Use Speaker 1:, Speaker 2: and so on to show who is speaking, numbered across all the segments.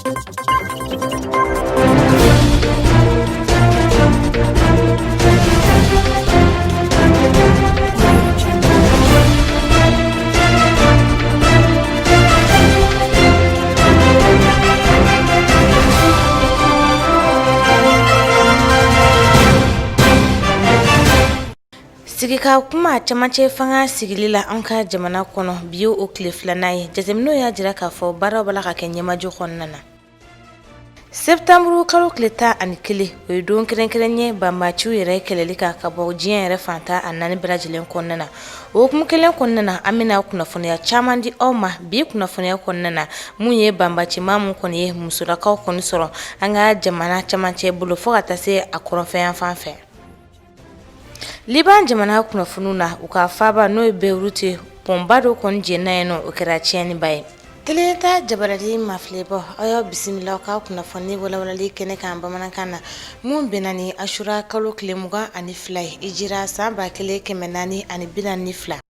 Speaker 1: Sigika kuma camancɛ fanga sigili la an ka jamana kɔnɔ, bi ye o tile filanan ye. Jateminɛw y'a jira k'a fɔ baaraw b'a la ka kɛ ɲɛmajɔ kɔnɔna na. Septembre kalo tile 11, o ye don kɛrɛnkɛrɛn ye banbaanciw yɛrɛ kɛlɛli kan ka bɔ diɲɛ yɛrɛ fan 14 bɛɛ lajɛlen kɔnɔna na. O hukumu kelen kɔnɔna na, an bɛna kunnafoniya caman di aw ma bi kunnafoniya kɔnɔna na. Mun ye banbaancimaa mun kɔni ye musolakaw kɔni sɔrɔ an ka jamana camancɛ bolo fo ka taa se a kɔrɔnfɛyanfan fɛ. Liban jamana kunnafoniw na, u ka faaba n'o ye Beyrouth ye, pɔnba dɔ kɔni jenina yen nɔ, o kɛra tiɲɛniba ye. Tele ta jabarani mafilɛbaw, aw y'aw bisimila aw ka kunnafoni walawalali kɛnɛ kan bamanankan na, mun bɛnna ni asura kalo tile 22 ye, hijira san 1442.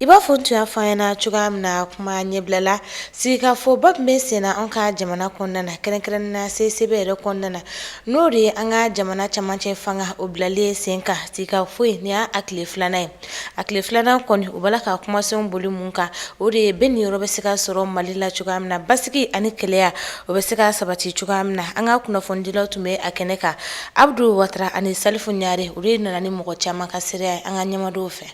Speaker 1: I b'a fɔ n tun y'a fɔ an ɲɛna cogoya min na kuma ɲɛbila la, sigikafɔba min bɛ senna an ka jamana kɔnɔna na, kɛrɛnkɛrɛnnen na CICB yɛrɛ kɔnɔna na, n'o de ye an ka jamana camancɛ fanga o bilalen sen kan. Sigikafɔ in, nin y'a tile filanan ye. A tile filanan kɔni, u b'a la ka kumasenw boli mun kan, o de ye bɛn niyɔrɔ bɛ se ka sɔrɔ Mali la cogoya min na, basigi ani kelenya o bɛ se ka sabati cogoya min na. An ka kunnafonidilaw tun bɛ a kɛnɛ kan, Abudu Watara ani Salifu Ɲare, olu de nana ni mɔgɔ caman ka seereya ye an ka ɲɛmadɔw fɛ.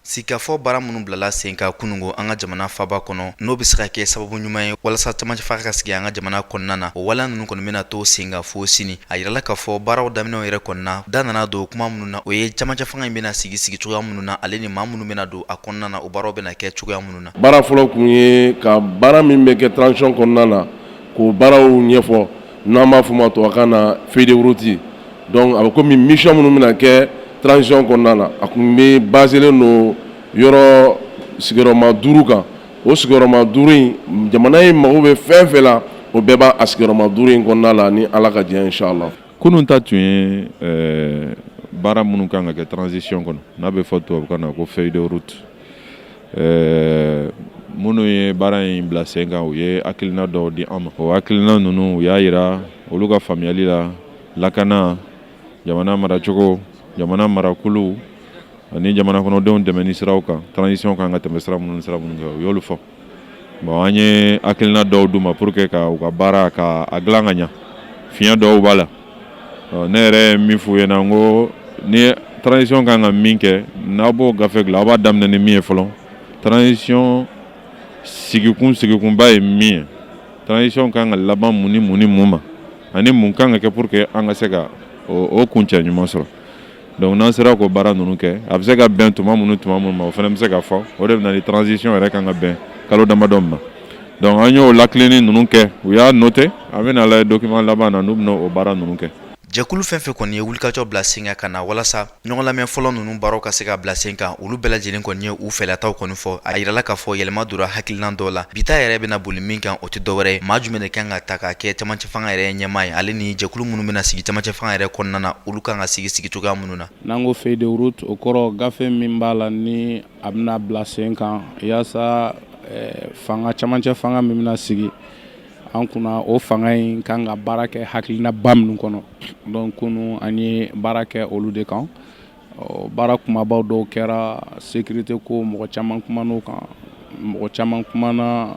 Speaker 2: Sigikafɔ baara minnu bilala sen kan kunungo an ka jamana faba kɔnɔ, n'o bɛ se ka kɛ sababu ɲuman ye walasa camancɛ fanga ka sigi an ka jamana kɔnɔna na, o waleya ninnu kɔni bɛna to sen kan fo sini. A yirala k'a fɔ baaraw daminɛw yɛrɛ kɔnɔna, da nana don kuma minnu na, o ye camancɛ fanga in bɛna sigi sigi cogoya minnu na, ale ni maa minnu bɛna don a kɔnɔna na, o baaraw bɛna kɛ cogoya minnu na.
Speaker 3: Baara fɔlɔ tun ye ka baara min bɛ kɛ transition kɔnɔna na, k'o baaraw ɲɛfɔ, n'an b'a fɔ ma tubabukan na feuille de route. Donc a bɛ komi mission minnu bɛna kɛ transition kɔnɔna na, a tun bɛ baselen don yɔrɔ sigiyɔrɔma duuru kan. O sigiyɔrɔma duuru in, jamana in mago bɛ fɛn fɛn la, o bɛɛ b'a sigiyɔrɔma duuru in kɔnɔna la, ni Ala ka jɛ, inchallah.
Speaker 4: Kunun ta tun ye baara minnu kan ka kɛ transition kɔnɔ, n'a bɛ fɔ tubabukan na ko feuille de route. Minnu ye baara in bila sen kan, u ye hakilina dɔw di an ma. O hakilina ninnu, u y'a jira olu ka faamuyali la, lakana, jamana maracogo, jamana marakulu ani jamana kɔnɔdenw dɛmɛni siraw kan, transition kan ka tɛmɛ sira minnu sira minnu fɛ, u y'olu fɔ. Bon, an ye hakilina dɔw d'u ma pour que ka u ka baara ka a dilan ka ɲa. Fiɲɛ dɔw b'a la. Ne yɛrɛ ye min f'u ɲɛna, n ko ni transition kan ka min kɛ, n'aw b'o gafe dilan, aw b'a daminɛ ni min ye fɔlɔ, transition sigikun sigikunba ye min ye, transition kan ka laban mun ni mun ni mun ma, ani mun kan ka kɛ pour que an ka se ka o kuncɛ ɲuman sɔrɔ. Donc n'an sera k'o baara ninnu kɛ, a bɛ se ka bɛn tuma minnu tuma minnu ma, o fana bɛ se ka fɔ. O de bɛ na ni transition yɛrɛ kan ka bɛn kalo damadɔ ma. Donc an y'o lakilenni ninnu kɛ, u y'a noté. An bɛna lajɛ document laban na, n'u bɛna o baara ninnu kɛ.
Speaker 2: Jɛkulu fɛn fɛn kɔni ye wulikajɔ bila sen kan ka na walasa ɲɔgɔn lamɛn fɔlɔ ninnu baaraw ka se ka bila sen kan, olu bɛɛ lajɛlen kɔni ye u fɛlataw kɔni fɔ. A yirala k'a fɔ yɛlɛma donna hakilina dɔw la. Bi ta yɛrɛ bɛna boli min kan, o tɛ dɔwɛrɛ ye, maa jumɛn de kan ka ta ka kɛ camancɛ fanga yɛrɛ ɲɛmaa ye, ale ni jɛkulu minnu bɛna sigi camancɛ fanga yɛrɛ kɔnɔna na, olu kan ka sigi sigi cogoya minnu na.
Speaker 5: N'an ko feuille de route, o kɔrɔ gafe min b'a la ni a bɛna bila sen kan yaasa fanga camancɛ fanga min bɛna sigi an kunna, o fanga in kan ka baara kɛ hakilinaba minnu kɔnɔ. Donc kunun an ye baara kɛ olu de kan. Baara kumabaw dɔw kɛra sécurité ko, mɔgɔ caman kumana o kan, mɔgɔ caman kumana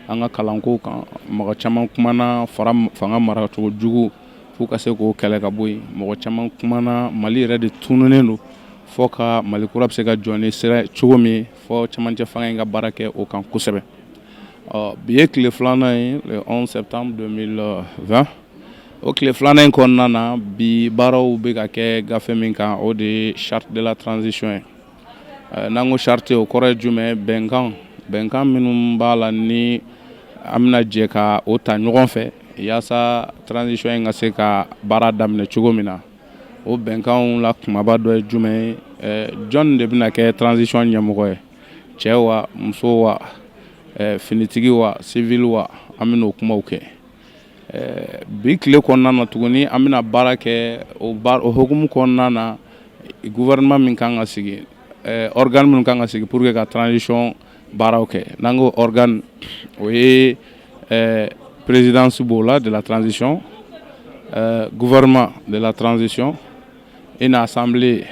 Speaker 5: an ka kalanko kan, mɔgɔ caman kumana fanga maracogo jugu f'u ka se k'o kɛlɛ ka bɔ yen, mɔgɔ caman kumana Mali yɛrɛ de tununnen don, fo ka Mali kura bɛ se ka jɔ ni sira cogo min, fo camancɛ fanga in ka baara kɛ o kan kosɛbɛ. Ɔ, bi ye tile filanan ye, le 11 septembre 2020. O tile filanan in kɔnɔna na, bi baaraw bɛ ka kɛ gafe min kan, o de ye charte de la transition ye. N'an ko charte, o kɔrɔ ye jumɛn? Bɛnkan, bɛnkan minnu b'a la ni an bɛna jɛ ka o ta ɲɔgɔn fɛ yaasa transition in ka se ka baara daminɛ cogo min na. O bɛnkanw la kumaba dɔ ye jumɛn ye? Jɔn de bɛna kɛ transition ɲɛmɔgɔ ye? Cɛ wa, muso wa, finitigi wa, civil wa? An bɛna o kumaw kɛ bi tile kɔnɔna na. Tuguni an bɛna baara kɛ o hukumu kɔnɔna na, gouvernement min kan ka sigi, organe minnu kan ka sigi pour que ka transition baaraw kɛ. N'an ko organe, o ye présidence b'o la de la transition, gouvernement de la transition, une assemblée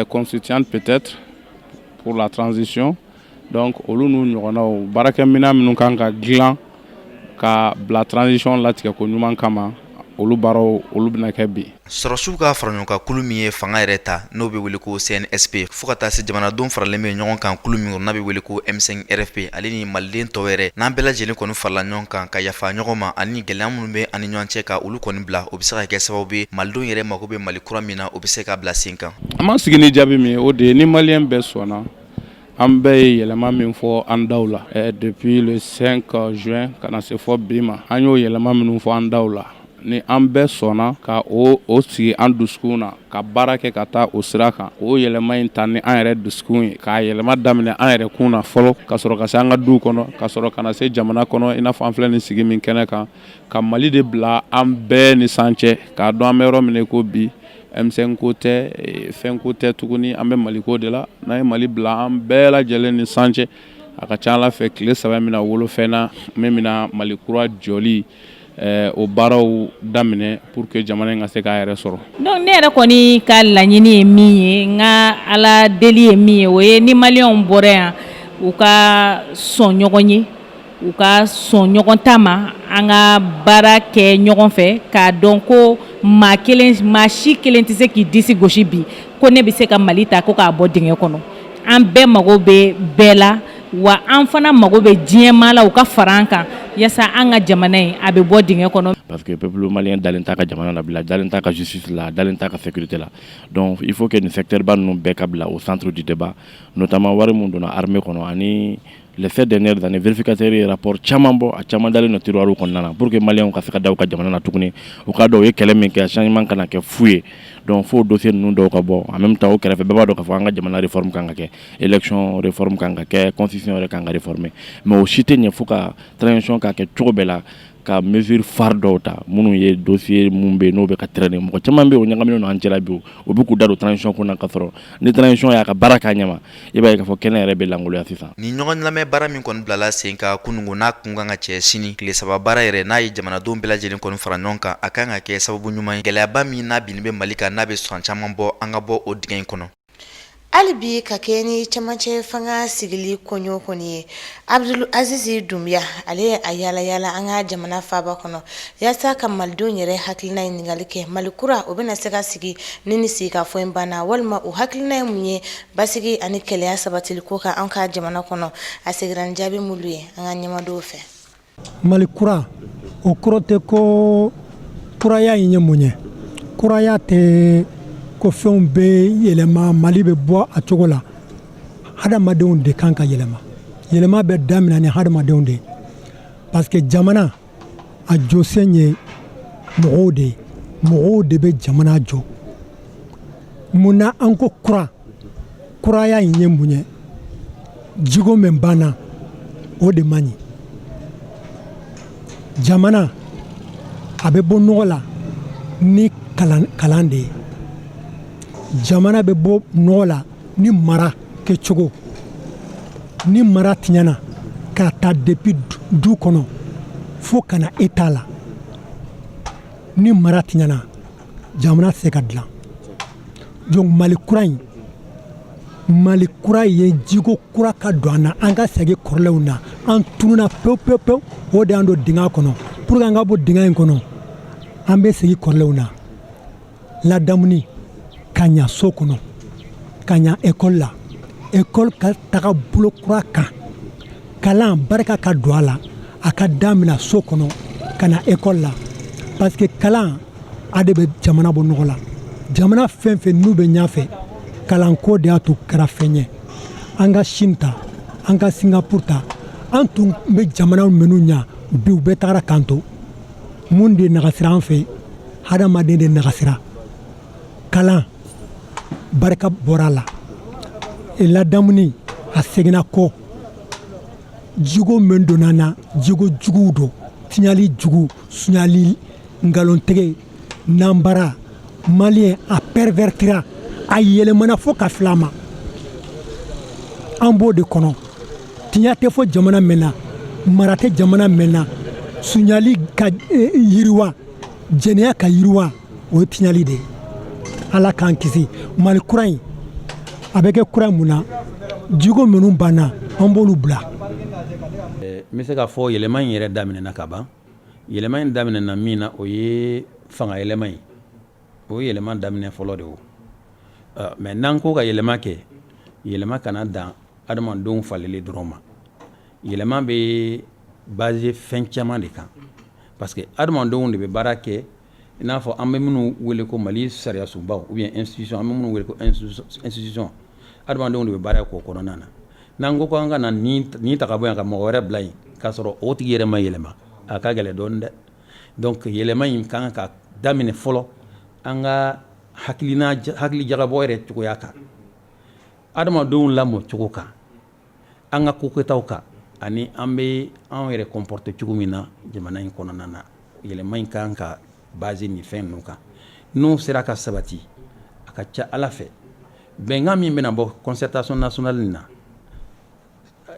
Speaker 5: constituante peut-être pour la transition. Donc olu n'u ɲɔgɔnnaw, baarakɛminɛn minnu kan ka dilan ka bila transition latigɛ ko ɲuman kama, olu baaraw, olu bɛna kɛ bi.
Speaker 2: Sɔrɔsiw ka faraɲɔgɔnkan kulu min ye fanga yɛrɛ ta, n'o bɛ wele ko CNSP, fo ka taa se jamanadenw faralen bɛ ɲɔgɔn kan kulu min n'a bɛ wele ko M5 RFP, ale ni maliden tɔw yɛrɛ, n'an bɛɛ lajɛlen kɔni farala ɲɔgɔn kan ka yafa ɲɔgɔn ma ani gɛlɛya minnu bɛ ani ɲɔgɔn cɛ, ka olu kɔni bila, o bɛ se ka kɛ sababu ye malidenw yɛrɛ mako bɛ Mali kura min na, o bɛ se ka bila sen kan.
Speaker 5: An b'an sigi ni jaabi min ye, o de ye ni maliyɛn bɛɛ sɔnna, an bɛɛ ye yɛlɛma min fɔ an daw la depuis le 5 juin ka na se fɔ bi ma, an y'o yɛlɛma minnu fɔ an daw la, ni an bɛɛ sɔnna ka o sigi an dusukun na ka baara kɛ ka taa o sira kan, o yɛlɛma in ta ni an yɛrɛ dusukun ye, k'a yɛlɛma daminɛ an yɛrɛ kun na fɔlɔ, ka sɔrɔ ka se an ka duw kɔnɔ, ka sɔrɔ ka na se jamana kɔnɔ, i n'a fɔ an filɛ nin sigi min kɛnɛ kan, ka Mali de bila an bɛɛ ni san cɛ, k'a dɔn an bɛ yɔrɔ min ko bi, M5 ko tɛ, fɛn ko tɛ tuguni, an bɛ Mali ko de la. N'an ye Mali bila an bɛɛ lajɛlen ni san cɛ, a ka ca Ala fɛ, tile 3 bɛna wolo fɛn na min bɛna Mali kura jɔli o baaraw daminɛ pour que jamana in ka se k'a yɛrɛ sɔrɔ.
Speaker 6: Donc ne yɛrɛ kɔni ka laɲini ye min ye, n ka Ala deli ye min ye, o ye ni maliyɛnw bɔra yan, u ka sɔn ɲɔgɔn ye, u ka sɔn ɲɔgɔn ta ma, an ka baara kɛ ɲɔgɔn fɛ, k'a dɔn ko maa kelen, maa si kelen tɛ se k'i disi gosi bi ko ne bɛ se ka Mali ta ko k'a bɔ dingɛ kɔnɔ. An bɛɛ mago bɛ bɛɛ la, wa an fana mago bɛ diɲɛmaa la, u ka fara an kan yaasa an ka jamana in a bɛ bɔ dingɛ kɔnɔ.
Speaker 7: Parce que peuple malien dalen t'a ka jamana la bila, dalen t'a ka justice la, dalen t'a ka sécurité la. Donc il faut que nin secteur ba ninnu bɛɛ ka bila au centre du débat, notamment wari mun donna armée kɔnɔ ani les 7 dernières années, vérificateur ye rapport caman bɔ, a caman dalen don tiroir kɔnɔna na, pour que maliyɛnw ka se ka da u ka jamana na tuguni, u k'a dɔn u ye kɛlɛ min kɛ, changement kana kɛ fu ye. Donc fo dossier ninnu dɔw ka bɔ. En même temps, o kɛrɛfɛ, bɛɛ b'a dɔn k'a fɔ an ka jamana réforme kan ka kɛ, élection réforme kan ka kɛ, constitution yɛrɛ kan ka réformer, mais o si tɛ ɲɛ fo ka transition ka kɛ cogo bɛɛ la ka mesure phare dɔw ta, minnu ye dossier mun bɛ yen n'o bɛ ka traîner. Mɔgɔ caman bɛ yen, o ɲagaminen don an cɛla bi, o bɛ k'u da don transition ko na, ka sɔrɔ ni transition y'a ka baara k'a ɲɛ ma, i b'a ye k'a fɔ kɛnɛ yɛrɛ bɛ lankoloya sisan.
Speaker 2: Ni ɲɔgɔn lamɛn baara min kɔni bilala sen kan kunungo, n'a kun kan ka cɛ sini, tile 3 baara yɛrɛ, n'a ye jamanadenw bɛɛ lajɛlen kɔni fara ɲɔgɔn kan, a kan ka kɛ sababu ɲuman ye gɛlɛyaba min n'a binni bɛ Mali kan, n'a bɛ san caman bɔ, an ka bɔ o dingɛ in kɔnɔ.
Speaker 1: Hali bi ka kɛ ni camancɛ fanga sigili kɔɲɔ kɔni ye, Abdul Aziz Dunbiya, ale ye a yala yala an ka jamana faaba kɔnɔ yaasa ka malidenw yɛrɛ hakilina ɲininkali kɛ. Mali kura o bɛna se ka sigi ni sigikafɔ in banna, walima o hakilina ye mun ye basigi ani kɛlɛya sabatili ko kan an ka jamana kɔnɔ? A seginna ni jaabi minnu ye an ka ɲɛmadenw fɛ.
Speaker 8: Mali kura, o kɔrɔ tɛ ko kuraya in ye mun ye. Kuraya tɛ ko fɛnw bɛ yɛlɛma, Mali bɛ bɔ a cogo la. Hadamadenw de kan ka yɛlɛma. Yɛlɛma bɛ daminɛ ni hadamadenw de ye, parce que jamana a jɔsen ye mɔgɔw de ye, mɔgɔw de bɛ jamana jɔ. Mun na an ko kura? Kuraya in ye mun ye? Jogo min banna, o de man ɲi. Jamana a bɛ bɔ nɔgɔ la ni kalan de ye. Jamana bɛ bɔ nɔgɔ la ni mara kɛcogo. Ni mara tiɲɛna k'a ta depuis du kɔnɔ fo ka na État la, ni mara tiɲɛna, jamana tɛ se ka dilan. Donc Mali kura in, Mali kura ye jogo kura ka don an na, an ka segin kɔrɔlenw na. An tununa pewu pewu pewu, o de y'an don dingɛ kɔnɔ. Pour que an ka bɔ dingɛ in kɔnɔ, an bɛ segin kɔrɔlenw na. Ladamuni ka ɲa so kɔnɔ, ka ɲa ekɔli la, ekɔli ka taga bolo kura kan, kalan barika ka don a la, a ka daminɛ so kɔnɔ ka na ekɔli la, parce que kalan a de bɛ jamana bɔ nɔgɔ la. Jamana fɛn fɛn n'u bɛ ɲɛfɛ, kalanko de y'a to kɛra fɛn ye. An ka Chine ta, an ka Singapour ta, an tun bɛ jamana minnu ɲa bi, u bɛɛ tagara k'an to. Mun de nagasira an fɛ? Hadamaden de nagasira. Kalan barika bɔra a la, ladamuni a seginna kɔ. Jogo min donna na, jogo juguw don, tiɲali jugu, suɲali, nkalontigɛ, nanbara. Maliyɛn a pervertira, a yɛlɛmana fo ka fila ma. An b'o de kɔnɔ. Tiɲɛ tɛ fɔ jamana min na, mara tɛ jamana min na, sunyali ka yiriwa, jɛnɛya ka yiriwa, o ye tiɲɛli de ye. Ala k'an kisi. Mali kura in, a bɛ kɛ kura mun na? Jogo minnu banna, an b'olu bila.
Speaker 9: N bɛ se k'a fɔ yɛlɛma in yɛrɛ daminɛna ka ban. Yɛlɛma in daminɛna min na, o ye fanga yɛlɛma ye. O ye yɛlɛma daminɛ fɔlɔ de o. Mais n'an ko ka yɛlɛma kɛ, yɛlɛma kana dan adamadenw faleli dɔrɔn ma. Yɛlɛma bɛ basé fɛn caman de kan, parce que adamadenw de bɛ baara kɛ. I n'a fɔ an bɛ minnu wele ko Mali sariyasunbaw ou bien institution, an bɛ minnu wele ko institution, adamadenw de bɛ baara k'o kɔnɔna na. N'an ko an ka na nin ta ka bɔ yan ka mɔgɔ wɛrɛ bila yen, k'a sɔrɔ o tigi yɛrɛ ma yɛlɛma, a ka gɛlɛn dɔɔnin dɛ. Donc yɛlɛma in kan ka daminɛ fɔlɔ an ka hakilina, hakili jagabɔ yɛrɛ cogoya kan, adamadenw lamɔ cogo kan, an ka kokɛtaw kan, ani an bɛ anw yɛrɛ comporter cogo min na jamana in kɔnɔna na. Yɛlɛma in kan ka basé nin fɛn ninnu kan. N'o sera ka sabati, a ka ca Ala fɛ, bɛnkan min bɛna bɔ concertation nationale in na,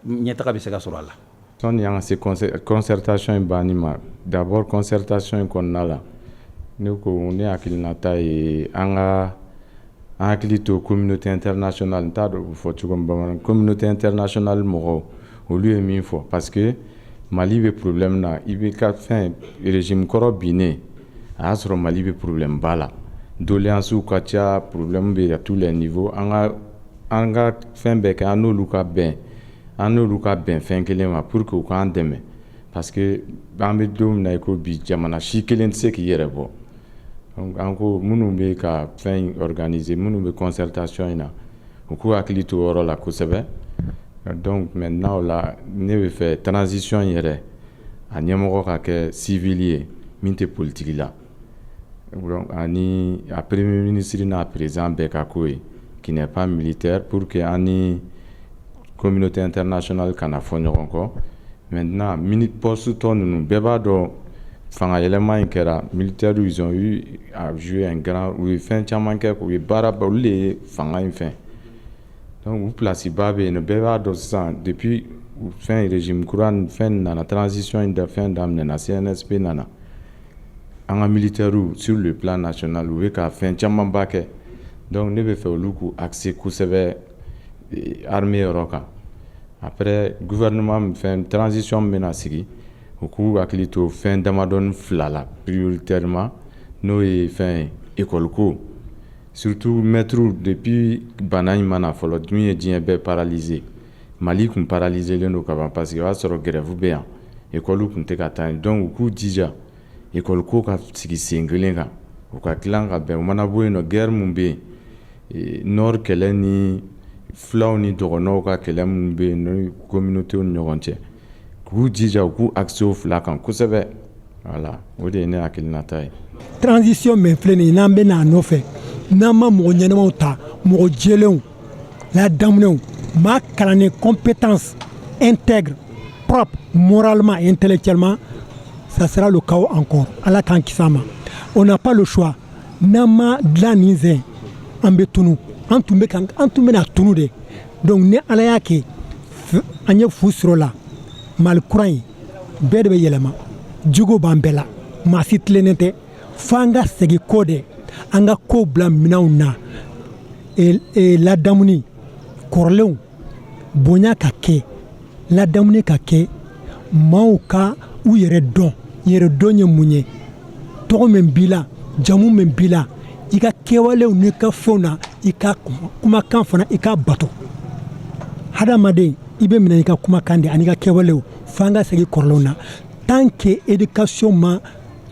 Speaker 9: ɲɛtaga bɛ se ka sɔrɔ a la.
Speaker 4: Sɔnni an ka se concertation in banni ma, d'abord concertation in kɔnɔna la, ne ko ne hakilinata ye an ka an hakili to communauté internationale, n t'a dɔn u fɔ cogo min bamanan, communauté internationale mɔgɔw, olu ye min fɔ, parce que Mali bɛ problème na. I bɛ ka fɛn régime kɔrɔ binnen, a y'a sɔrɔ Mali bɛ problème ba la, doléances ka ca, problème bɛ à tous les niveaux. An ka fɛn bɛɛ kɛ, an n'olu ka bɛn fɛn kelen ma pour que u k'an dɛmɛ, parce que an bɛ don min na i ko bi, jamana si kelen tɛ se k'i yɛrɛ bɔ. Donc an ko minnu bɛ ka fɛn in organiser, minnu bɛ concertation in na, u k'u hakili to o yɔrɔ la kosɛbɛ. Donc maintenant o la, ne bɛ fɛ transition in yɛrɛ, a ɲɛmɔgɔ ka kɛ civil ye min tɛ politique la, ani a premier ministre n'a président bɛɛ ka k'o ye qui n'est pas militaire, pour que an ni communauté internationale kana fɔ ɲɔgɔn kɔ. Maintenant, mini poste tɔ ninnu, bɛɛ b'a dɔn, fanga yɛlɛma in kɛra, militaires, ils ont eu à jouer un grand, u ye fɛn caman kɛ, u ye baara, olu de ye fanga in fɛn. Donc u place ba bɛ yen nɔ. Bɛɛ b'a dɔn sisan, depuis fɛn régime kura fɛn nana, transition in da fɛn daminɛna, CNSP nana, an ka militaires sur le plan national, u bɛ ka fɛn camanba kɛ. Donc ne bɛ fɛ olu k'u axer kosɛbɛ armée yɔrɔ kan. Après, gouvernement fɛn transition bɛna sigi, u k'u hakili to fɛn damadɔni fila la prioritairement, n'o ye fɛn ye, école ko, surtout maîtres. Depuis bana in ma na fɔlɔ, min ye diɲɛ bɛɛ paralysé, Mali tun paralysé len don ka ban, parce que o y'a sɔrɔ grève bɛ yan, école tun tɛ ka taa yen. Donc u k'u jija école ko ka sigi sen kelen kan, u ka dilan ka bɛn. O mana bɔ yen nɔ, guerre mun bɛ yen, nord kɛlɛ ni fulaw ni dɔgɔnɔw ka kɛlɛ minnu bɛ yen, n'o communauté ni ɲɔgɔn cɛ, k'u jija u k'u axer o fila kan kosɛbɛ. Voilà, o de ye ne hakilinata ye.
Speaker 8: Transition min filɛ nin ye, n'an bɛ n'a nɔfɛ, n'an ma mɔgɔ ɲɛnamaw ta, mɔgɔ jɛlenw, ladamunenw, maa kalannen, compétence, intègre, propre moralement et intellectuellement, ça sera le chaos encore. Ala k'an kisi a ma. On n'a pas le choix. N'an ma dilan nin sen, an bɛ tunu. An tun bɛ an tun bɛna tunu de. Donc ni Ala y'a kɛ an ye fu sɔrɔ la, Mali kura in bɛɛ de bɛ yɛlɛma. Jogo b'an bɛɛ la, maa si tilennen tɛ. F'an ka segin kɔ de, an ka kow bila minɛnw na, ladamuni kɔrɔlenw bonya ka kɛ, ladamuni ka kɛ, maaw ka u yɛrɛ dɔn. Yɛrɛ dɔn ye mun ye? Tɔgɔ min b'i la, jamu min b'i la, i ka kɛwalew n'i ka fɛnw na, i ka kumakan fana, i ka bato. Hadamaden, i bɛ minɛ i ka kumakan de ani ka kɛwalew. F'an ka segin kɔrɔlenw na. Tant que éducation ma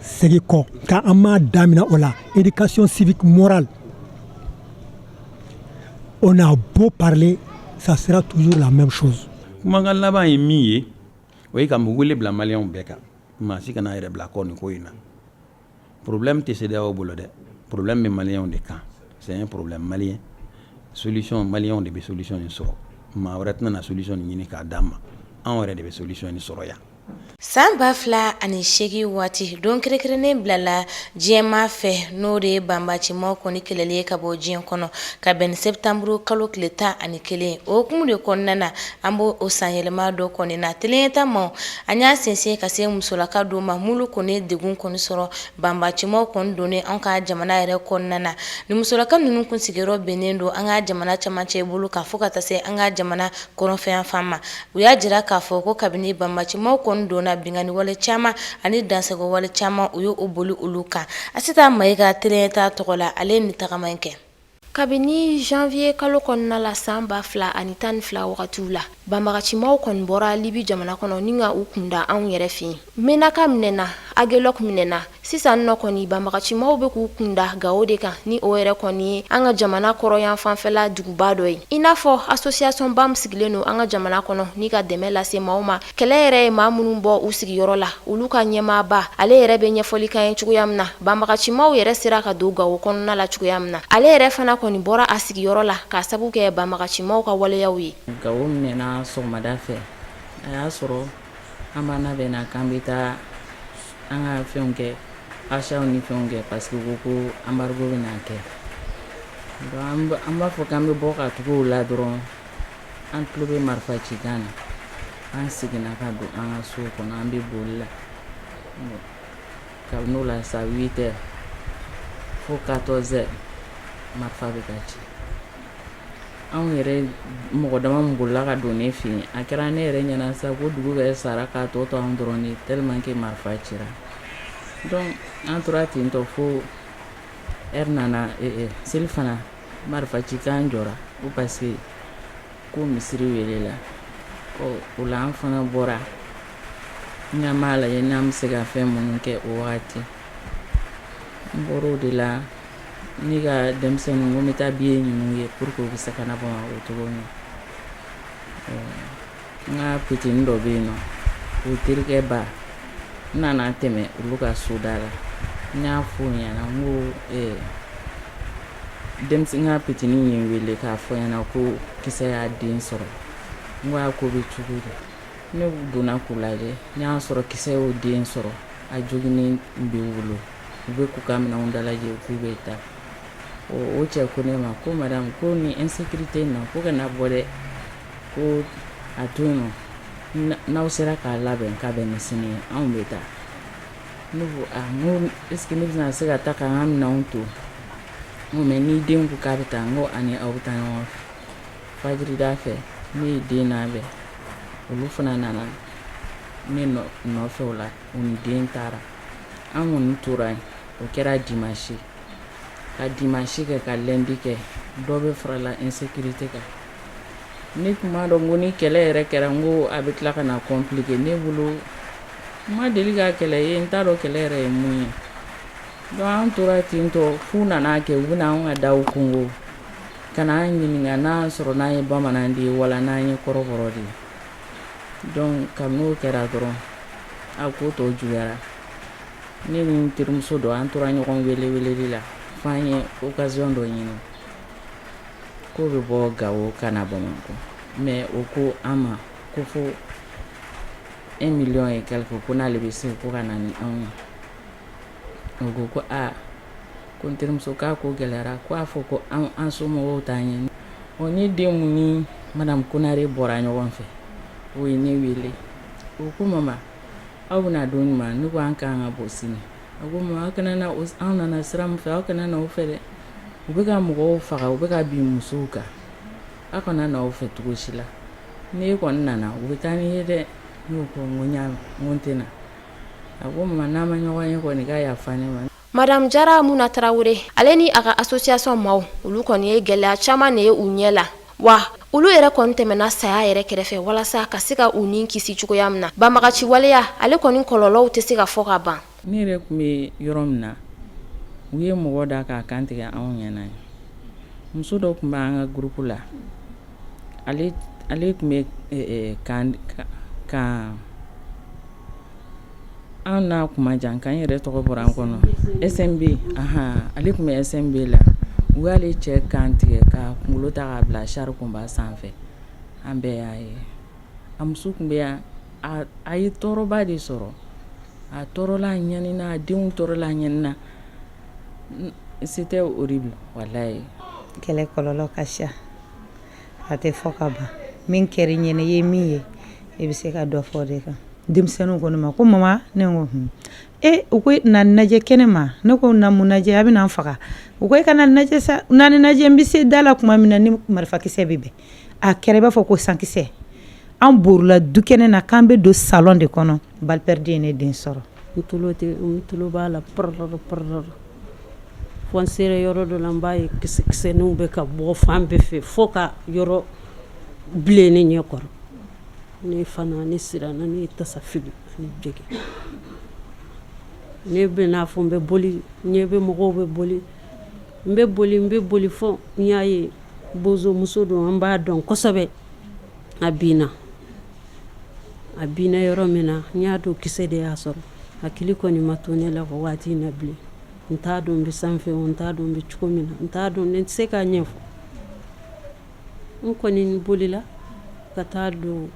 Speaker 8: segin kɔ, ka an m'a daminɛ o la, éducation civique morale, on a beau parler, ça sera toujours la même chose.
Speaker 9: Kumakan laban ye min ye, o ye ka wele bila Maliyɛnw bɛɛ kan, maa si kana yɛrɛ bila kɔ nin ko in na. Problème tɛ CEDEAO bolo dɛ, problème bɛ Maliyɛnw de kan. C'est un problème malien. Solution, Maliyɛnw de bɛ solution in sɔrɔ. Maa wɛrɛ tɛna na solution nin ɲini k'a d'an ma. Anw yɛrɛ de bɛ solution in sɔrɔ yan.
Speaker 1: San 2008 waati don kɛrɛnkɛrɛnnen bilala diɲɛmaa fɛ, n'o de ye banbaancimaw kɔni kɛlɛli ye ka bɔ diɲɛ kɔnɔ, ka bɛn ni sɛtanburu kalo tile 11. O hukumu de kɔnɔna na, an b'o o sanyɛlɛma dɔ kɔni na teliyeta ma. An y'a sinsin ka se musolaka dɔ ma minnu kɔni degun kɔni sɔrɔ banbaancimaw kɔni donnen an ka jamana yɛrɛ kɔnɔna na. Ni musolaka ninnu kun sigiyɔrɔ bɛnnen don an ka jamana camancɛ bolo kan fo ka taa se an ka jamana kɔrɔnfɛyanfan ma. U y'a jira k'a fɔ ko kabini banbaancimaw kɔni donna, binkanni wale caman ani dansago wale caman, u ye o boli olu kan. Asita Mayiga teliyeta tɔgɔ la, ale ni tagama in kɛ.
Speaker 10: Kabini janvier kalo kɔnɔna la san 2012 wagatiw la, banbagacimaw kɔni bɔra Libi jamana kɔnɔ ni ka u kunda anw yɛrɛ fɛ yen. Menaka minɛna, Agelɔk minɛna. Sisan nɔ kɔni, banbagacimaw bɛ k'u kunda Gawo de kan, ni o yɛrɛ kɔni ye an ka jamana kɔrɔnyanfanfɛla duguba dɔ ye. I n'a fɔ association BAM sigilen don an ka jamana kɔnɔ ni ka dɛmɛ lase maaw ma, kɛlɛ yɛrɛ ye maa minnu bɔ u sigiyɔrɔ la, olu ka ɲɛmaaba, ale yɛrɛ bɛ ɲɛfɔli k'an ye cogoya min na, banbagacimaw yɛrɛ sera ka don Gawo kɔnɔna la cogoya min na. Ale yɛrɛ fana kɔni bɔra a sigiyɔrɔ la k'a sabu kɛ banbagacimaw ka waleyaw ye.
Speaker 11: Gawo minɛna sɔgɔmada fɛ, a y'a sɔrɔ an b'an labɛn k'an bɛ taa an ka fɛnw kɛ, achatw ni fɛnw kɛ, parce que ko embargo bɛna kɛ. An b'a fɔ k'an bɛ bɔ ka tugu u la dɔrɔn, an tulo bɛ marifa cikan na, an seginna ka don an ka so kɔnɔ, an bɛ boli la. Kabini o la sa 8 heures fo 14 heures, marifa bɛ ka ci. Anw yɛrɛ mɔgɔ dama min bolila ka don ne fɛ yen, a kɛra ne yɛrɛ ɲɛna sa ko dugu bɛɛ sara k'a tɔ to anw dɔrɔn de, tellement que marifa cira. Donc an tora ten tɔ fo heure nana selifana, marifa cikan jɔra ko parce que ko misiri welela. Ɔ o la an fana bɔra n'an b'a lajɛ n'an bɛ se ka fɛn minnu kɛ o wagati. N bɔra o de la, ne ka denmisɛnninw ko n bɛ taa billet ɲini u ye pour que u bɛ se ka na Bamakɔ cogo min. N ka petini dɔ bɛ yen nɔ, o terikɛ ba, n nana tɛmɛ olu ka soda la, n y'a fɔ o ɲɛna, n ko denmisɛn n ka petini ye n wele k'a fɔ n ɲɛna ko kisɛ y'a den sɔrɔ. N ko a ko bɛ cogo di? Ne donna k'u lajɛ, n y'a sɔrɔ kisɛ y'o den sɔrɔ, a joginnen b'u bolo. U bɛ k'u ka minɛnw dalajɛ k'u bɛ taa. O cɛ ko ne ma ko madame, ko ni insécurité in na, ko kana bɔ dɛ, ko a to yen nɔ, n'aw sera k'a labɛn ka bɛn ni sini ye, anw bɛ taa. Ne ko aa, n ko est ce que ne bɛna se ka taa k'an ka minɛnw to? N ko mais ni den ko k'a bɛ taa, n ko ani aw bɛ taa ɲɔgɔn fɛ. Fajirida fɛ, ne ye den labɛn, olu fana nana ne nɔfɛ o la, u ni den taara. An kɔni tora yen, o kɛra dimanche, ka dimanche kɛ ka lundi kɛ, dɔ bɛ farala insécurité kan. Ne tun b'a dɔn ko ni kɛlɛ yɛrɛ kɛra, n ko a bɛ tila ka na compliquer ne bolo. N ma deli ka kɛlɛ ye, n t'a dɔn kɛlɛ yɛrɛ ye mun ye. Donc an tora ten tɔ f'u nana kɛ u bɛna an ka daw konko ka na an ɲininka n'a sɔrɔ n'an ye bamanan de ye wala n'an ye kɔrɔbɔrɔ de ye. Donc kabini o kɛra dɔrɔn, a ko tɔ juguyara. Ne ni n terimuso dɔ, an tora ɲɔgɔn wele weleli la fo an ye occasion dɔ ɲini k'o bɛ bɔ Gawo ka na Bamakɔ, mais o ko an ma ko fo 1 million et quelque, ko n'ale bɛ se ko ka na ni anw ye. O ko ko aa, ko n terimuso k'a ko gɛlɛyara, ko a fɔ ko an somɔgɔw t'an ye. Ɔ ne den mun ni madame Konare bɔra ɲɔgɔn fɛ, o ye ne wele, o ko mama, aw bɛna don jumɛn? Ne ko an ka kan ka bɔ sini. A ko mama, aw kana na, anw nana sira min fɛ, aw kana na o fɛ dɛ, u bɛ ka mɔgɔw faga, u bɛ ka bin musow kan, aw kana na o fɛ cogo si la. N'e kɔni nana, u bɛ taa n'i ye dɛ. Ne ko n ko n y'a mɛn, n ko n tɛ na. A ko mama, n'an ma ɲɔgɔn ye kɔni, k'a yafa ne ma.
Speaker 10: Madame Jara Muna Tarawele, ale ni a ka association maaw, olu kɔni ye gɛlɛya caman de ye u ɲɛ la, wa olu yɛrɛ kɔni tɛmɛna saya yɛrɛ kɛrɛfɛ walasa ka se ka u ni kisi cogoya min na. Banbagaci waleya, ale kɔni kɔlɔlɔw tɛ se ka fɔ ka ban.
Speaker 11: Ne yɛrɛ tun bɛ yɔrɔ min na, u ye mɔgɔ da k'a kan tigɛ anw ɲɛna ye. Muso dɔ tun bɛ an ka groupe la, ale tun bɛ kan kan an n'a kuma jan kan yɛrɛ tɔgɔ bɔra an kɔnɔ, SMB, ahan, ale tun bɛ SMB la. U y'ale cɛ kan tigɛ ka kunkolo ta k'a bila char kunba sanfɛ, an bɛɛ y'a ye. A muso tun bɛ yan. A ye tɔɔrɔba de sɔrɔ, a tɔɔrɔla, a ɲanina, a denw tɔɔrɔla, a ɲanina. C'était horrible, walayi.
Speaker 12: Kɛlɛ kɔlɔlɔ ka ca, a tɛ fɔ ka ban. Min kɛra i ɲɛna, i ye min ye, i bɛ se ka dɔ fɔ o de kan. Denmisɛnninw ko ne ma ko mama, ne ko hun, e u ko na lajɛ kɛnɛ ma. Ne ko na mun lajɛ? A bɛ na n faga. U ko e ka na lajɛ sa, na lajɛ. N bɛ se da la tuma min na, ni marifakisɛ bɛ bɛn, a kɛra i b'a fɔ ko sankisɛ. An borila du kɛnɛ na k'an bɛ don salon de kɔnɔ, balle perdue ye ne den sɔrɔ.
Speaker 13: N tulo tɛ, n tulo b'a la pɔrɔ pɔrɔ, fo n sera yɔrɔ dɔ la, n b'a ye kisɛkisɛninw bɛ ka bɔ fan bɛɛ fɛ fo ka yɔrɔ bilen ne ɲɛ kɔrɔ. Ne fana, ne siranna, ne ye tasa fili ani jɛgɛ. Ne bɛ n'a fɔ n bɛ boli, ɲɛ bɛ mɔgɔw bɛ boli, n bɛ boli, n bɛ boli, fo n y'a ye bozomuso don, an b'a dɔn kosɛbɛ. A binna, a binna yɔrɔ min na, n y'a dɔn kisɛ de y'a sɔrɔ. Hakili kɔni ma to ne la o waati in na bilen. N t'a dɔn n bɛ sanfɛ, n t'a dɔn n bɛ cogo min na, n t'a dɔn, ne tɛ se k'a ɲɛfɔ. N kɔni bolila ka taa don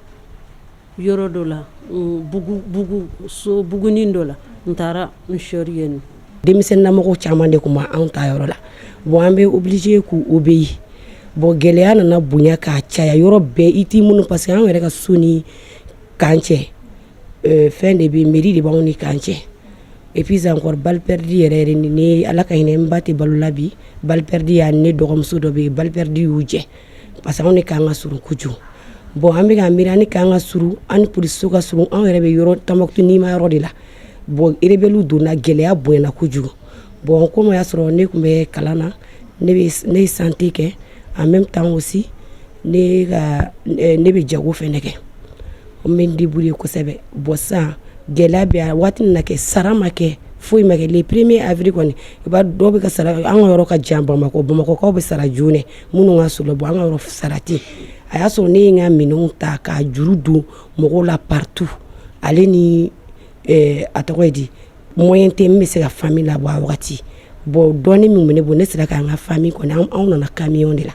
Speaker 13: yɔrɔ dɔ la, bugu so bugunin dɔ la, n taara n sɔri yen.
Speaker 14: Denmisɛnninlamɔgɔw caman de tun b'anw ta yɔrɔ la. Bon, an bɛ obligé k'u obéir. Bon, gɛlɛya nana bonya k'a caya yɔrɔ bɛɛ, i t'i minnu, parce que an yɛrɛ ka so ni camp cɛ, fɛn de bɛ, mairie de b'anw ni camp cɛ. Et puis encore, balle perdue yɛrɛ yɛrɛ ni, Ala ka hinɛ n ba tɛ balo la bi, balle perdue y'a ne dɔgɔmuso dɔ bɛ yen, balle perdue y'u jɛ, parce que anw ni camp ka surun kojugu. Bon, an bɛ ka miiri, an ni camp ka surun, an ni polisiso ka surun, anw yɛrɛ bɛ yɔrɔ Tombouctou nima yɔrɔ de la. Bon, rebelle donna, gɛlɛya bonyana kojugu. Bon, komi o y'a sɔrɔ ne tun bɛ kalan na, ne ye santé kɛ, en même temps aussi ne ka ne bɛ jago fɛnɛ kɛ, n bɛ n débrouiller kosɛbɛ. Bon, sisan gɛlɛya bɛ yan, waati nana kɛ sara ma kɛ, foyi ma kɛ. Le premier avril kɔni, i b'a dɔw bɛ ka sara. An ka yɔrɔ ka jan Bamakɔ, Bamakɔkaw bɛ sara joona, minnu ka surun. Bon, an ka yɔrɔ sara tɛ. A y'a sɔrɔ ne ye n ka minɛnw ta k'a juru don mɔgɔw la partout, ale ni a tɔgɔ ye di, moyen tɛ min bɛ se ka famille labɔ a wagati. Bon, dɔɔni min bɛ ne bolo, ne sera k'an ka famille kɔni, anw nana camion de la,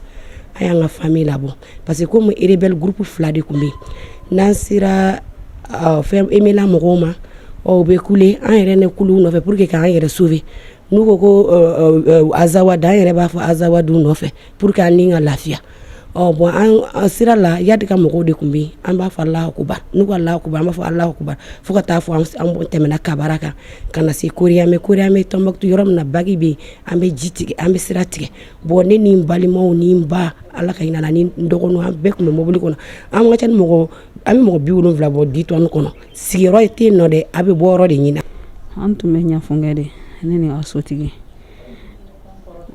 Speaker 14: an y'an ka famille labɔ, parce que comme rebelle groupe fila de tun bɛ yen, n'an sera fɛn MNLA mɔgɔw ma, u bɛ kule, an yɛrɛ ne kulu nɔfɛ pour que k'an yɛrɛ sauver. N'u ko ko Azawad, an yɛrɛ b'a fɔ Azawad nɔfɛ pour que an ni ka lafiya. Ɔ bon, an sira la, Iyad ka mɔgɔw de tun bɛ yen, an b'a fɔ Alahu akubar, n'u ko Alahu akubar, an b'a fɔ Alahu akubar, fo ka taa fɔ an tɛmɛna Kabara kan ka na se Koriyame. Koriyame, Tombouctou, yɔrɔ min na bac bɛ yen, an bɛ ji tigɛ, an bɛ sira tigɛ. Bon, ne ni n balimaw ni n ba, Ala ka hinɛ na, ni n dɔgɔninw, an bɛɛ tun bɛ mobili kɔnɔ. An ka ca ni mɔgɔ, an bɛ mɔgɔ 70 bɔ 10 tonnes kɔnɔ. Sigiyɔrɔ tɛ yen nɔ dɛ, a bɛ bɔ yɔrɔ de ɲini.
Speaker 13: An tun bɛ Ɲafunke de, ne ni a sotigi,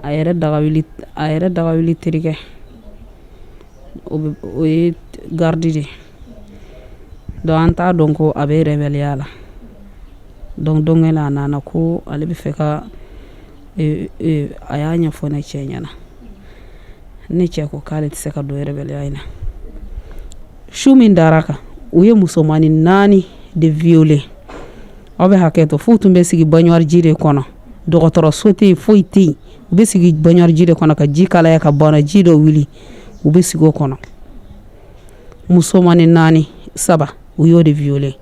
Speaker 13: a yɛrɛ dagawuli, a yɛrɛ dagawuli terikɛ, o ye garde de. Donc an t'a dɔn ko a bɛ rébellion la. Donc don kelen a nana ko ale bɛ fɛ ka, a y'a ɲɛfɔ ne cɛ ɲɛna. Ne cɛ ko k'ale tɛ se ka don rébellion in na. Su min dara kan, u ye musomanin naani de violer. Aw bɛ hakɛ to, f'u tun bɛ sigi baignoire ji de kɔnɔ. Dɔgɔtɔrɔso tɛ yen, foyi tɛ yen. U bɛ sigi baignoire ji de kɔnɔ ka ji kalaya ka bana ji dɔ wuli, u bɛ sigi o kɔnɔ. Musomanin naani, saba, u y'o de violer.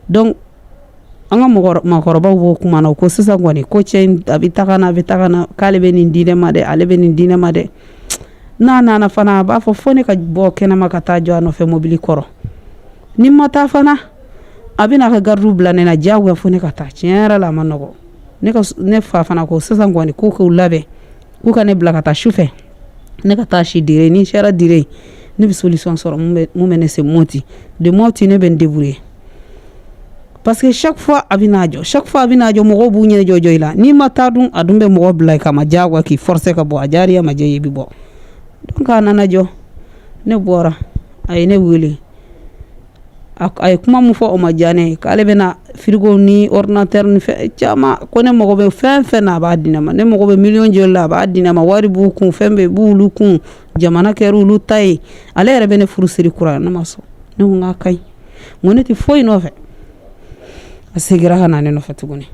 Speaker 13: Donc an ka mɔgɔ maakɔrɔbaw b'o kuma na ko sisan kɔni, ko cɛ in a bɛ taga na, a bɛ taga na, k'ale bɛ nin di ne ma dɛ, ale bɛ nin di ne ma dɛ. N'a nana fana, a b'a fɔ fo ne ka bɔ kɛnɛma ka taa jɔ a nɔfɛ mobili kɔrɔ. Ni ma taa fana, a bɛna ka gardiw bila ne na diyagoya fo ne ka taa. Tiɲɛ yɛrɛ la, a ma nɔgɔ. Ne ka ne fa fana ko sisan kɔni k'u k'u labɛn, k'u ka ne bila ka taa su fɛ, ne ka taa si Dire. Ni sera Dire, ne bɛ solution sɔrɔ mun bɛ ne se Moti de. Moti, ne bɛ n débrouiller, parce que chaque fois a bɛ n'a jɔ, chaque fois a bɛ n'a jɔ, mɔgɔw b'u ɲɛ jɔ jɔ i la. N'i ma taa dun, a dun bɛ mɔgɔ bila i kama diyagoya k'i forcer ka bɔ. A diyara i ye, a ma diya i ye, i bɛ bɔ. Donc a nana jɔ, ne bɔra, a ye ne wele, a ye kuma min fɔ, o ma diya ne ye, k'ale bɛna frigo ni ordinateur ni fɛn caman, ko ne mago bɛ fɛn fɛn na, a b'a di ne ma. Ne mago bɛ miliyɔn joli la, a b'a di ne ma. Wari b'u kun, fɛn bɛɛ b'olu kun, jamana kɛra olu ta ye. Ale yɛrɛ bɛ ne furu siri kura. Ne ma sɔn, ne ko n k'a ka ɲi, n ko ne tɛ foyi nɔfɛ. A seginna ka na ne nɔfɛ tuguni,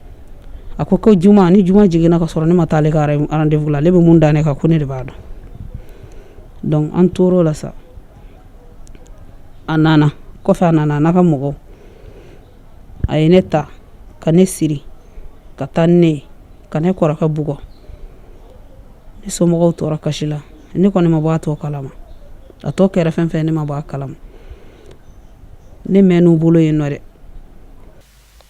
Speaker 13: a ko ko juma ni juma jiginna ka sɔrɔ ne ma taa ale ka rendez-vous la, ale bɛ mun da ne kan, ko ne de b'a dɔn. Donc an tor'o la sa. A nana kɔfɛ, a nana a n'a ka mɔgɔw. A ye ne ta ka ne siri ka taa ni ne ye ka ne kɔrɔkɛ bugɔ. Ne somɔgɔw tora kasi la. Ne kɔni ma bɔ a tɔ kalama, a tɔ kɛra fɛn fɛn, ne ma bɔ a kalama. Ne mɛnn'u bolo yen nɔ dɛ.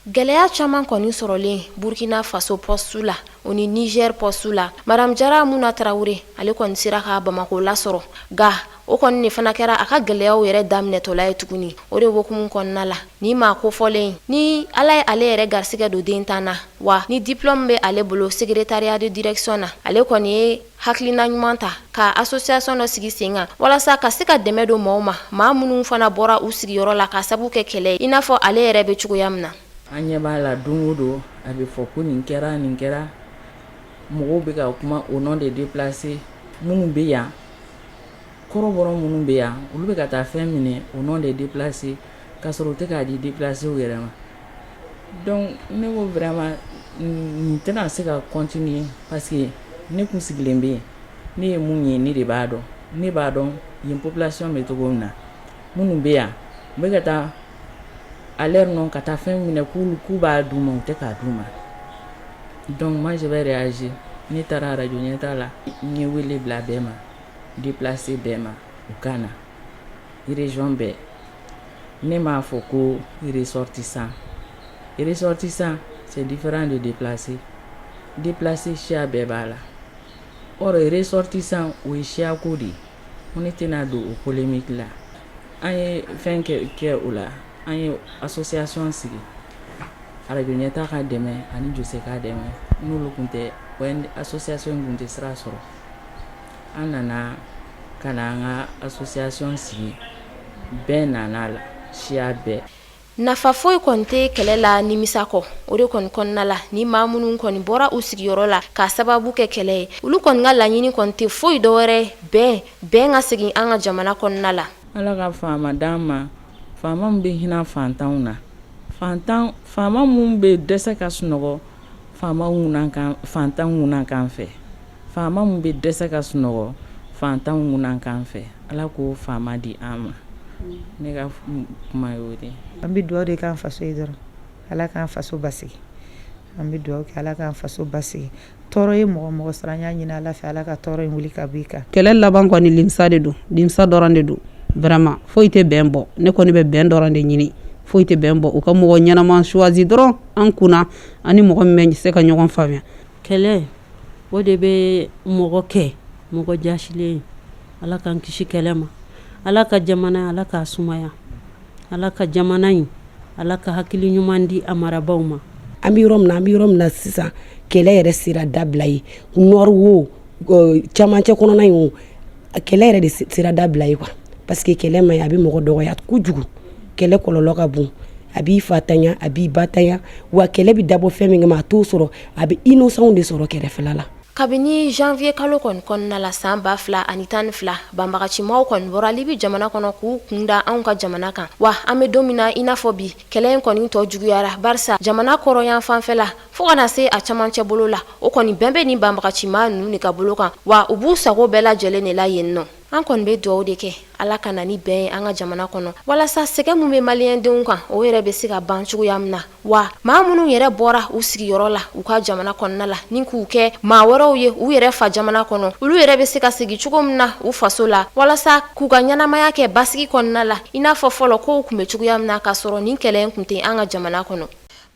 Speaker 10: Gɛlɛya caman kɔni sɔrɔlen Burkina Faso poste la, o ni Niger poste la, Madame Jara Muna Tarawele, ale kɔni sera ka Bamakɔ lasɔrɔ. Nka o kɔni de fana kɛra a ka gɛlɛyaw yɛrɛ daminɛtɔla ye tuguni. O de hukumu kɔnɔna la, ni maa kofɔlen ni Ala ye ale yɛrɛ garisɛgɛ don den tan na, wa ni diplôme bɛ ale bolo secrétariat de direction na, ale kɔni ye hakilina ɲuman ta ka association dɔ sigi sen kan walasa ka se ka dɛmɛ don maaw ma, maa minnu fana bɔra u sigiyɔrɔ la ka sabu kɛ kɛlɛ ye, i n'a fɔ ale yɛrɛ bɛ cogoya min na.
Speaker 11: An ɲɛ b'a la don o don, a bɛ fɔ ko nin kɛra, nin kɛra. Mɔgɔw bɛ ka kuma au nom des déplacés minnu bɛ yan, kɔrɔbɔrɔ minnu bɛ yan, olu bɛ ka taa fɛn minɛ au nom des déplacés k'a sɔrɔ u tɛ k'a di déplacés yɛrɛ ma. Donc ne ko vraiment nin tɛna se ka continuer parce que ne kun sigilen bɛ yen, ne ye mun ye, ne de b'a dɔn. Ne b'a dɔn yen population bɛ cogo min na. Minnu bɛ yan, u bɛ ka taa à leur nom ka taa fɛn minɛ k'u b'a d'u ma, u tɛ k'a d'u ma. Donc moi je vais réagir. Ne taara radio ɲɛta la, n ye wele bila bɛɛ ma, déplacé bɛɛ ma, u ka na région bɛɛ. Ne m'a fɔ ko ressortissant. Ressortissant, c'est différent de déplacé. Déplacé, siya bɛɛ b'a la. Or ressortissant, o ye siyako de ye. Ko ne tɛna don o polémique la. An ye fɛn kɛ o la, an ye association sigi, radio ɲɛta ka dɛmɛ ani Jose ka dɛmɛ. N'olu tun tɛ, association tun tɛ sira sɔrɔ. An nana ka na an ka association sigi, bɛɛ nana la, siya bɛɛ.
Speaker 10: Nafa foyi kɔni tɛ kɛlɛ la nimisa kɔ. O de kɔni kɔnɔna la, ni maa minnu kɔni bɔra u sigiyɔrɔ la k'a sababu kɛ kɛlɛ ye, olu kɔni ka laɲini kɔni tɛ foyi dɔwɛrɛ, bɛn, bɛn ka segin an ka jamana kɔnɔna la.
Speaker 11: Ala ka faama d'an ma, faama min bɛ hinɛ fantanw na, fantan faama minnu bɛ dɛsɛ ka sunɔgɔ faama fantan kan fɛ, faama min bɛ dɛsɛ ka sunɔgɔ fantan kan fɛ, Ala k'o faama di an ma. Ne ka kuma y'o de.
Speaker 12: An bɛ dugawu de k'an faso ye dɔrɔn, Ala k'an faso basigi. An bɛ dugawu kɛ, Ala k'an faso basigi. Tɔɔrɔ ye mɔgɔ mɔgɔ sɔrɔ, an y'a ɲini Ala fɛ, Ala ka tɔɔrɔ in wuli ka bɔ i kan.
Speaker 13: Kɛlɛ laban kɔni limisa de don, limisa dɔrɔn de don. Vraiment, foyi tɛ bɛn bɔ. Ne kɔni bɛ bɛn dɔrɔn de ɲini, foyi tɛ bɛn bɔ. U ka mɔgɔ ɲɛnama choisi dɔrɔn an kunna, ani mɔgɔ min bɛ se ka ɲɔgɔn faamuya.
Speaker 15: Kɛlɛ, o de bɛ mɔgɔ kɛ mɔgɔ jasilen ye. Ala k'an kisi kɛlɛ ma. Ala ka jamana, Ala k'a sumaya. Ala ka jamana in, Ala ka hakili ɲuman di a marabaw ma.
Speaker 14: An bɛ yɔrɔ min na, an bɛ yɔrɔ min na sisan, kɛlɛ yɛrɛ sera dabila ye. Nord wo, cɛmancɛ kɔnɔna in wo, kɛlɛ yɛrɛ de sera dabila ye quoi, parce que kɛlɛ man ɲi, a bɛ mɔgɔ dɔgɔya kojugu. Kɛlɛ kɔlɔlɔ ka bon, a b'i fa tanya, a b'i ba tanya. Wa kɛlɛ bɛ dabɔ fɛn min kama, a t'o sɔrɔ, a bɛ innocent de sɔrɔ kɛrɛfɛla la.
Speaker 10: Kabini janvier kalo kɔni kɔnɔna la san 2012, banbagacimaw kɔni bɔra Libi jamana kɔnɔ k'u kunda anw ka jamana kan. Wa an bɛ don min na i n'a fɔ bi, kɛlɛ in kɔni tɔ juguyara, barisa jamana kɔrɔyan fanfɛla fo ka na se a camancɛ bolo la, o kɔni bɛn bɛ nin banbagacimaa ninnu de ka bolo kan, wa u b'u sago bɛɛ lajɛlen de la yen nɔ. An kɔni bɛ dugawu de kɛ, Ala ka na ni bɛn ye an ka jamana kɔnɔ, walasa sɛgɛn min bɛ maliyɛndenw kan, o yɛrɛ bɛ se ka ban cogoya min na. Wa maa minnu yɛrɛ bɔra u sigiyɔrɔ la u ka jamana kɔnɔna la ni k'u kɛ maa wɛrɛw ye u yɛrɛ fa jamana kɔnɔ, olu yɛrɛ bɛ se ka segin cogo min na u faso la, walasa k'u ka ɲɛnamaya kɛ basigi kɔnɔna la, i n'a fɔ fɔlɔ kow tun bɛ cogoya min na k'a sɔrɔ nin kɛlɛ in tun tɛ an ka jamana kɔnɔ.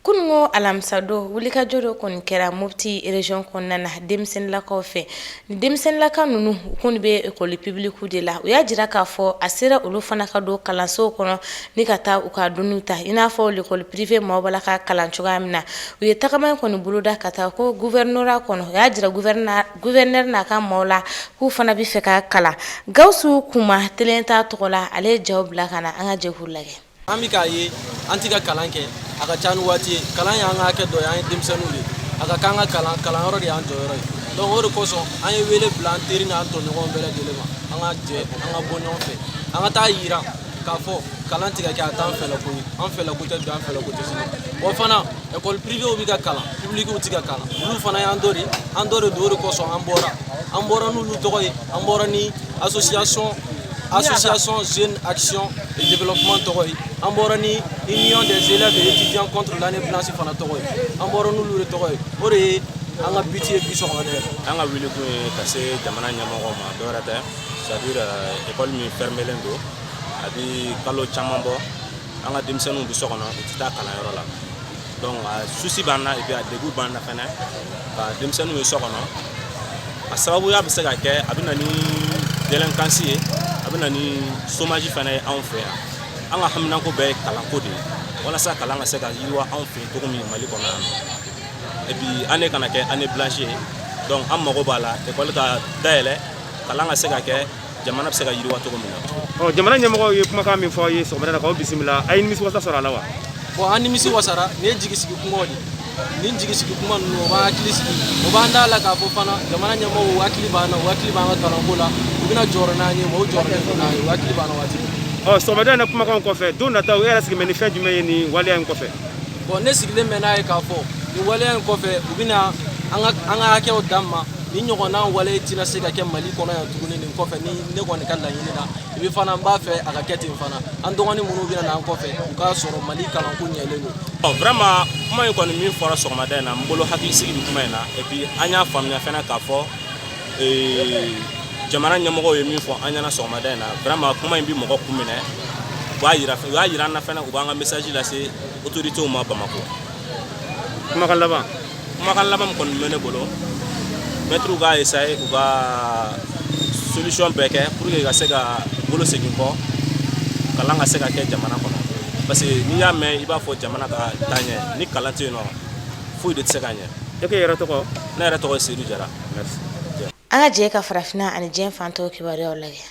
Speaker 1: Kununko alamisadon, wulikajɔ dɔ kɔni kɛra Mopti région kɔnɔna na denmisɛnninlakaw fɛ. Ni denmisɛnninlaka ninnu, u kɔni bɛ école publique de la. U y'a jira k'a fɔ a sera olu fana ka don kalansow kɔnɔ ni ka taa u ka dɔnniw ta, i n'a fɔ l'école privée maaw b'a la ka kalan cogoya min na. U ye tagama in kɔni boloda ka taa ko gouvernorat kɔnɔ. U y'a jira gouverneur n'a ka maaw la k'u fana bɛ fɛ ka kalan. Gawusu Kuma Télé Ɲɛtaa tɔgɔ la, ale ye jaw bila ka na, an ka jɛ k'u lajɛ.
Speaker 16: An bɛ k'a ye an tɛ ka kalan kɛ, a ka ca ni waati ye. Kalan y'an ka hakɛ dɔ ye, an ye denmisɛnninw de ye, a ka kan ka kalan, kalanyɔrɔ de y'an jɔyɔrɔ ye. Donc o de kosɔn an ye wele bila an teri n'an tɔɲɔgɔnw bɛɛ lajɛlen ma, an ka jɛ, an ka bɔ ɲɔgɔn fɛ, an ka taa yira k'a fɔ kalan tɛ ka kɛ, a t'an fɛlako ye, an fɛlako tɛ bi, an fɛlako tɛ sini. Wa fana école privéw bɛ ka kalan, publicw tɛ ka kalan, olu fana y'an dɔ de, an dɔ de don. O de kosɔn an bɔra, an bɔra n'olu tɔgɔ ye, an bɔra ni association association jeune action et développement tɔgɔ ye, an bɔra ni union des élèves et étudiants contre l'année blanche fana tɔgɔ ye, an bɔra n'olu de tɔgɔ ye. O de ye an ka but ye bi sɔgɔmada ye.
Speaker 17: An ka wuli kun ye ka se jamana ɲɛmɔgɔw ma, dɔwɛrɛ tɛ, c'est à dire école min fermelen don, a bi kalo caman bɔ, an ka denmisɛnninw bɛ so kɔnɔ, u tɛ taa kalanyɔrɔ la. Donc a souci b'an na et puis a degun b'an na fɛnɛ ka denmisɛnninw ye so kɔnɔ. A sababuya bɛ se ka kɛ, a bɛ na ni délinquance ye, a bɛ na ni chômage fɛnɛ ye anw fɛ yan. An ka haminanko bɛɛ ye kalanko de ye, walasa kalan ka se ka yiriwa anw fɛ yen cogo min Mali kɔnɔ yan nɔ, et puis année kana kɛ année blanche ye. Donc an mago b'a la, école ka dayɛlɛ, kalan ka se ka kɛ, jamana bɛ se ka yiriwa cogo min na.
Speaker 18: Ɔ, jamana ɲɛmɔgɔw ye kumakan min fɔ aw ye sɔgɔmada na k'aw bisimila, a ye nimisiwasa sɔrɔ a la wa?
Speaker 16: Bon, an nimisi wasara. Nin ye jigisigi kumaw de ye. Nin jigisigi kuma ninnu, o b'an hakili sigi, o b'an da la k'a fɔ fana jamana ɲɛmɔgɔw, u hakili b'an na, u hakili b'an ka kalanko la, u bɛna jɔrɔ n'an ye, wa u jɔrɔlen don n'an ye, u hakili b'an na waati bɛɛ.
Speaker 18: Ɔ, sɔgɔmada in na kumakanw kɔfɛ, don nataw, e yɛrɛ sigilen bɛ ni fɛn jumɛn ye nin waleya in kɔfɛ?
Speaker 16: Bon, ne sigilen bɛ n'a ye k'a fɔ nin waleya in kɔfɛ, u bɛna an ka hakɛw d'an ma. Nin ɲɔgɔnna wale tɛna se ka kɛ Mali kɔnɔ yan tuguni nin kɔfɛ. Ni ne kɔni ka laɲini na, i bɛ fana n b'a fɛ a ka kɛ ten fana, an dɔgɔnin minnu bɛna na an kɔfɛ, u k'a sɔrɔ Mali kalanko ɲɛlen don.
Speaker 17: Bon, vraiment, kuma in kɔni min fɔra sɔgɔmada in na, n bolo hakilisigi bɛ kuma in na. Et puis an y'a faamuya fana k'a fɔ jamana ɲɛmɔgɔw ye min fɔ an ɲɛna sɔgɔmada in na, vraiment kuma in bɛ mɔgɔ kun minɛ. U y'a yira an na fana, u b'an ka message lase autorités ma Bamakɔ.
Speaker 18: Kumakan laban?
Speaker 17: Kumakan laban min kɔni bɛ ne bolo, maîtres ka essayer u ka solution bɛɛ kɛ pour que ka se ka bolo segin kɔ, kalan ka se ka kɛ jamana kɔnɔ, parce que n'i y'a mɛn i b'a fɔ jamana ka taa ɲɛ, ni kalan tɛ yen nɔ, foyi de tɛ se ka ɲɛ.
Speaker 18: E k'e yɛrɛ tɔgɔ?
Speaker 17: Ne yɛrɛ tɔgɔ ye Seydou Jara.
Speaker 18: Merci.
Speaker 1: An ka jɛ ka farafinna ani diɲɛ fan tɔw kibaruyaw lajɛ.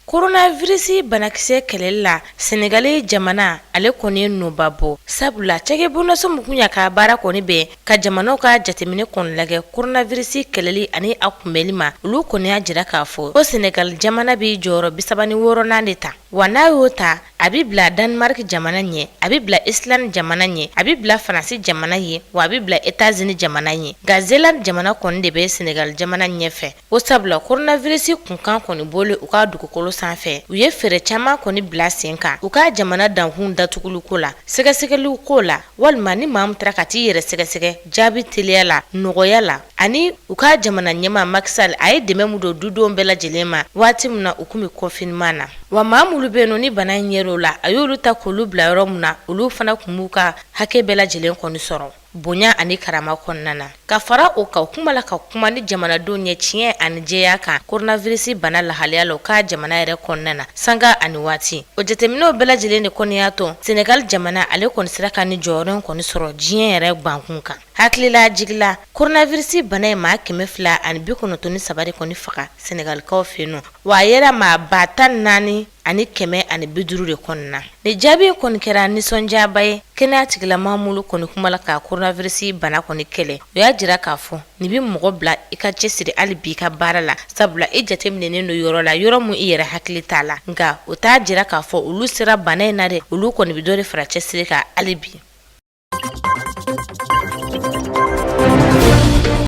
Speaker 1: Coronavirus banakisɛ kɛlɛli la, Senegali jamana ale kɔni ye nɔba bɔ, sabula cakɛbondaso min kun y'a ka baara kɔni bɛn ka jamanaw ka jateminɛ kɔni lajɛ coronavirus kɛlɛli ani a kunbɛnli ma, olu kɔni y'a jira k'a fɔ ko Senegali jamana bɛ jɔyɔrɔ 36nan de ta. Wa n'a y'o ta, a bɛ bila Danemark jamana ɲɛ, a bɛ bila Islande jamana ɲɛ, a bɛ bila Faransi jamana ye, wa a bɛ bila États-Unis jamana ɲɛ. Nka Zeland jamana kɔni de bɛ Senegal jamana ɲɛfɛ, o sabula coronavirus kunkan kɔni bɔlen u ka dugukolo sanfɛ, u ye fɛɛrɛ caman kɔni bila sen kan u ka jamana dankun datuguli ko la, sɛgɛsɛgɛliw ko la, walima ni maa min taara ka t'i yɛrɛ sɛgɛsɛgɛ jaabi teliya la, nɔgɔya la, ani u ka jamana ɲɛmaa Macky Sall a ye dɛmɛ min don dudenw bɛɛ lajɛlen ma waati min na u kun bɛ confinement na. Wa maa minnu bɛ yen nɔ ni bana in yer'o la, a y'olu ta k'olu bila yɔrɔ min na, olu fana tun b'u ka hakɛ bɛɛ lajɛlen kɔni sɔrɔ bonya ani karama kɔnɔna na. Ka fara o kan, u kun b'a la ka kuma ni jamanadenw ye tiɲɛ ani jɛya kan coronavirus bana lahalaya la u ka jamana yɛrɛ kɔnɔna na sanga ani waati. O jateminɛw bɛɛ lajɛlen de kɔni y'a to Senegal jamana ale kɔni sera ka nin jɔyɔrɔ in kɔni sɔrɔ diɲɛ yɛrɛ gankun kan. Hakililajigin la, coronavirus bana ye maa 293 de kɔni faga Senegalikaw fɛ yen nɔ, wa a yera maa 14,150 de kɔni na. Nin jaabi in kɔni kɛra nisɔndiyaba ye kɛnɛya tigilamaa minnu kɔni kun b'a la ka coronavirus bana kɔni kɛlɛ. U y'a jira k'a fɔ nin bɛ mɔgɔ bila i ka cɛsiri hali bi i ka baara la, sabula i jateminɛnen don yɔrɔ la, yɔrɔ min i yɛrɛ hakili t'a la. Nka o t'a jira k'a fɔ olu sera bana in na dɛ, olu kɔni bɛ dɔ de fara cɛsiri kan hali bi.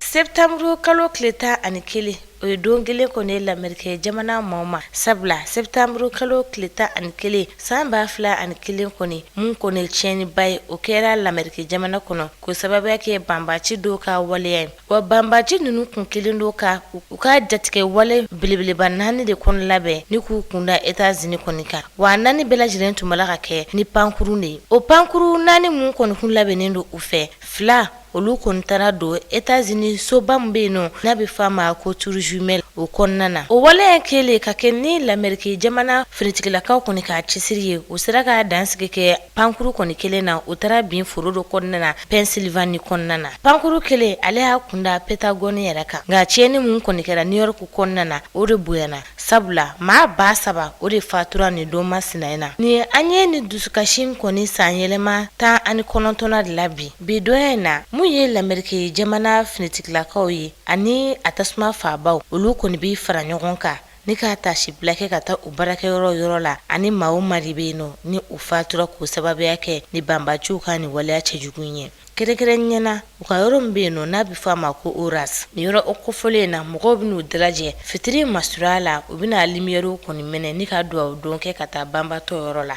Speaker 1: Septembre kalo tile 11, o ye don gɛlɛn kɔni ye Lamerikɛ jamana maaw ma, sabula septembre kalo tile 11 san 2001 kɔni, mun kɔni ye tiɲɛniba ye, o kɛra Lamerikɛ jamana kɔnɔ k'o sababuya kɛ banbaci dɔw ka waleya ye. Wa banbaci ninnu kun kelen don ka u ka jatigɛ wale belebeleba naani de kɔni labɛn ni k'u kunda États-Unis kɔni kan. Wa naani bɛɛ lajɛlen tun b'a la ka kɛ ni pankurun de ye. O pankurun naani mun kɔni kun labɛnnen don u fɛ, fila olu kɔni taara don États-Unis soba min bɛ yen nɔ n'a bɛ f'a ma ko Tour Jumelle o kɔnɔna na. O waleya kɛlen ka kɛ ni Lameriki jamana finitigilakaw kɔni ka cɛsiri ye, u sera ka dansigi kɛ pankuru kɔni kelen na, o taara bin foro dɔ kɔnɔna na Pennsylvanie kɔnɔna na. Pankuru kelen, ale y'a kunda Pentagone yɛrɛ kan, nka tiɲɛni mun kɔni kɛra New York kɔnɔna na, o de bonyana, sabula maa 3000 o de fatura nin don masina in na. Ni an ye nin dusukasi kɔni san yɛlɛma 19nan de la bi bi donya in na, mun ye Lameriki jamana finitigilakaw ye ani a tasuma faabaw, olu kɔni bɛ fara ɲɔgɔn kan ni ka taasibila kɛ ka taa u baarakɛyɔrɔ yɔrɔ la, ani maa o maa de bɛ yen nɔ ni u fatura k'o sababuya kɛ ni banbaciw ka nin waleya cɛjugu in ye. Kɛrɛnkɛrɛnnenya na u ka yɔrɔ min bɛ yen nɔ n'a bɛ fɔ a ma ko Aurès. Nin yɔrɔ o kofɔlen in na, mɔgɔw bɛn'u dalajɛ fitiri masurunya la, u bɛna lumièrew kɔni mɛnɛ ni ka dugawu don kɛ ka taa banbatɔ yɔrɔ la.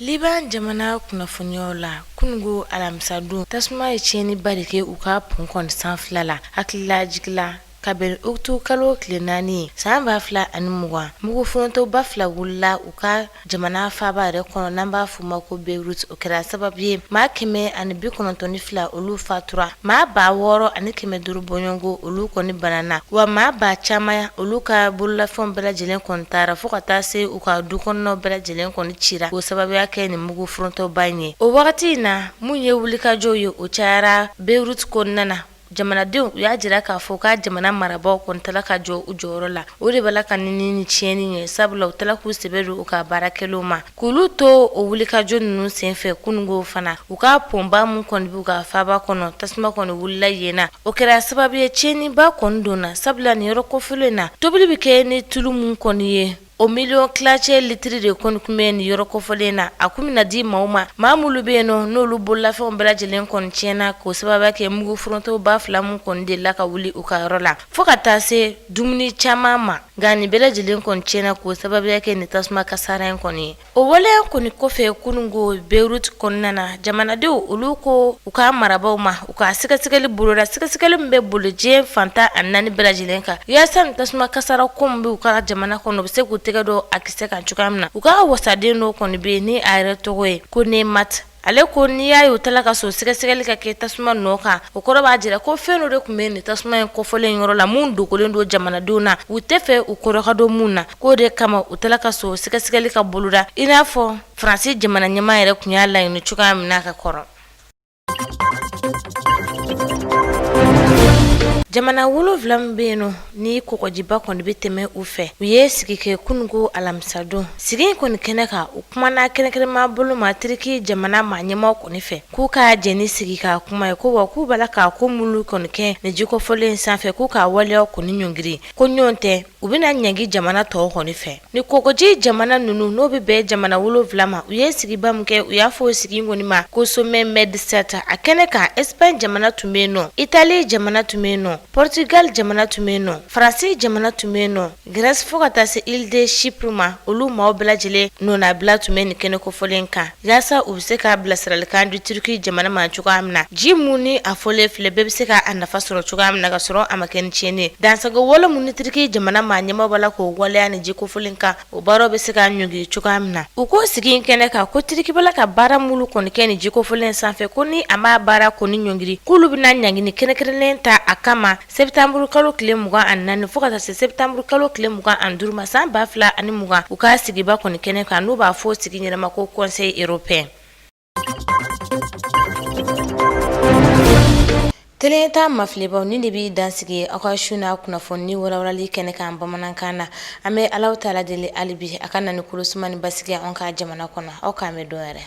Speaker 1: Liban jamana kunnafoniyaw la, kununko alamisadon, tasuma ye tiɲɛniba de kɛ u ka pont kɔni sanfɛla la. Hakililajigin la, ka bɛn uti kalo tile 4 san 2020, mugu forontoba fila wulila u ka jamana faaba yɛrɛ kɔnɔ n'an b'a f'o ma ko Beyrouth. O kɛra sababu ye maa 192 olu fatura, maa 6500 bɔɲɔgɔnko olu kɔni banana, wa maa ba caman olu ka bololafɛnw bɛɛ lajɛlen kɔni taara fo ka taa se u ka du kɔnɔnaw bɛɛ lajɛlen kɔni cira k'o sababuya kɛ nin mugu forontoba in ye. O wagati in na, mun ye wulikajɔw ye, o cayara Beyrouth kɔnɔna na. Jamanadenw u y'a jira k'a fɔ ka jamana marabaaw kɔni tala ka jɔ u jɔyɔrɔ la, o de b'a la ka na ni tiɲɛni ye, sabula u tala k'u sɛbɛ don u ka baara kɛlenw ma, k'olu to o wulikajɔ ninnu senfɛ. Kununko fana, u ka pɔnba min kɔni b'u ka faaba kɔnɔ, tasuma kɔni wulila yen na, o kɛra sababu ye tiɲɛniba kɔni donna, sabula nin yɔrɔ kofɔlen in na, tobili bɛ kɛ ni tulu min kɔni ye, o miliyɔn tilancɛ litiri de kɔni tun bɛ nin yɔrɔ kofɔlen na. A kun bɛna di maaw ma, maa minnu bɛ yen nɔ n'olu bololafɛnw bɛɛ lajɛlen kɔni tiɲɛna k'o sababu kɛ mugu forontoba fila min kɔni delila ka wuli u ka yɔrɔ la, fo ka taa se dumuni caman ma. Nka nin bɛɛ lajɛlen kɔni tiɲɛna k'o sababu kɛ nin tasuma kasara in kɔni ye. O waleya kɔni kɔfɛ kununko Beyrouth kɔnɔna na, jamanadenw olu ko u ka marabaaw ma u ka sɛgɛsɛgɛli boloda, sɛgɛsɛgɛli min bɛ boli diɲɛ fan 14 bɛɛ lajɛlen kan, yaasa nin tasuma kasara ko min bɛ u ka jamana kɔnɔ, u bɛ se k'u tɛgɛ don a kisɛ kan cogoya min na. U ka wasaden dɔ kɔni bɛ yen ni a yɛrɛ tɔgɔ ye ko Nemat, ale ko n'i y'a ye u tala ka sɔn sɛgɛsɛgɛli ka kɛ tasuma nɔ kan, o kɔrɔ b'a jira ko fɛn dɔ de tun bɛ nin tasuma in kofɔlen yɔrɔ la mun dogolen don jamanadenw na, u tɛ fɛ u kɔrɔ ka dɔn mun na, k'o de kama u tala ka sɔn sɛgɛsɛgɛli ka boloda, i n'a fɔ Faransi jamana ɲɛmaa yɛrɛ tun y'a laɲini cogoya min na ka kɔrɔ. Jamana 7 min bɛ yen nɔ ni kɔgɔjiba kɔni bɛ tɛmɛ u fɛ, u ye sigi kɛ kununko alamisadon. Sigi in kɔni kɛnɛ kan, u kumana kɛrɛnkɛrɛnma bolo ma Tiriki jamana maa ɲɛmaaw kɔni fɛ, k'u ka jɛn ni sigi ka kuma ye, ko wa k'u b'a la ka ko minnu kɔni kɛ nin ji kofɔlen in sanfɛ, k'u ka waleyaw kɔni ɲɔngiri, ko ɲɔgɔn tɛ u bɛna ɲangi jamana tɔw kɔni fɛ. Ni kɔgɔji jamana ninnu n'o bɛ bɛn jamana 7 ma, u ye sigiba min kɛ, u y'a fɔ o sigi kɔni ma ko sommet Med 7. A kɛnɛ kan, Espagne jamana tun bɛ yen nɔ, Italie jamana tun bɛ yen nɔ, Portugal jamana tun bɛ yen nɔ, Faransi jamana tun bɛ yen nɔ, Grèce fo ka taa se île de Chypre ma, olu maaw bɛɛ lajɛlen nɔnabila tun bɛ nin kɛnɛ kofɔlen kan, yaasa u bɛ se ka bilasiralikan di Turquie jamana ma cogoya min na, ji mun ni a fɔlen filɛ, bɛɛ bɛ se ka a nafa sɔrɔ cogoya min na ka sɔrɔ a ma kɛ ni tiɲɛni ye. Dansago wale mun ni Turquie jamana maa ɲɛmaaw b'a la k'o waleya nin ji kofɔlen kan, o baaraw bɛ se ka ɲɔngiri cogoya min na. U ko sigi in kɛnɛ kan ko Turquie b'a la ka baara minnu kɔni kɛ nin ji kofɔlen sanfɛ, ko ni a m'a baara kɔni ɲɔngiri, k'olu bɛna ɲangini kɛrɛnkɛrɛnnen ta a kama septembre kalo tile 24 fo ka taa se septembre kalo tile 25 ma san 2020, u ka sigiba kɔni kɛnɛ kan, n'u b'a fɔ sigi yɛrɛ ma ko Conseil européen. Tele ta mafilɛbaw, nin de bɛ dan sigi aw ka su na kunnafoni walawalali kɛnɛ kan bamanankan na. An bɛ Alahu taala deli hali bi a ka na ni kolosuma ni basigi an ka jamana kɔnɔ. Aw k'an bɛn don wɛrɛ.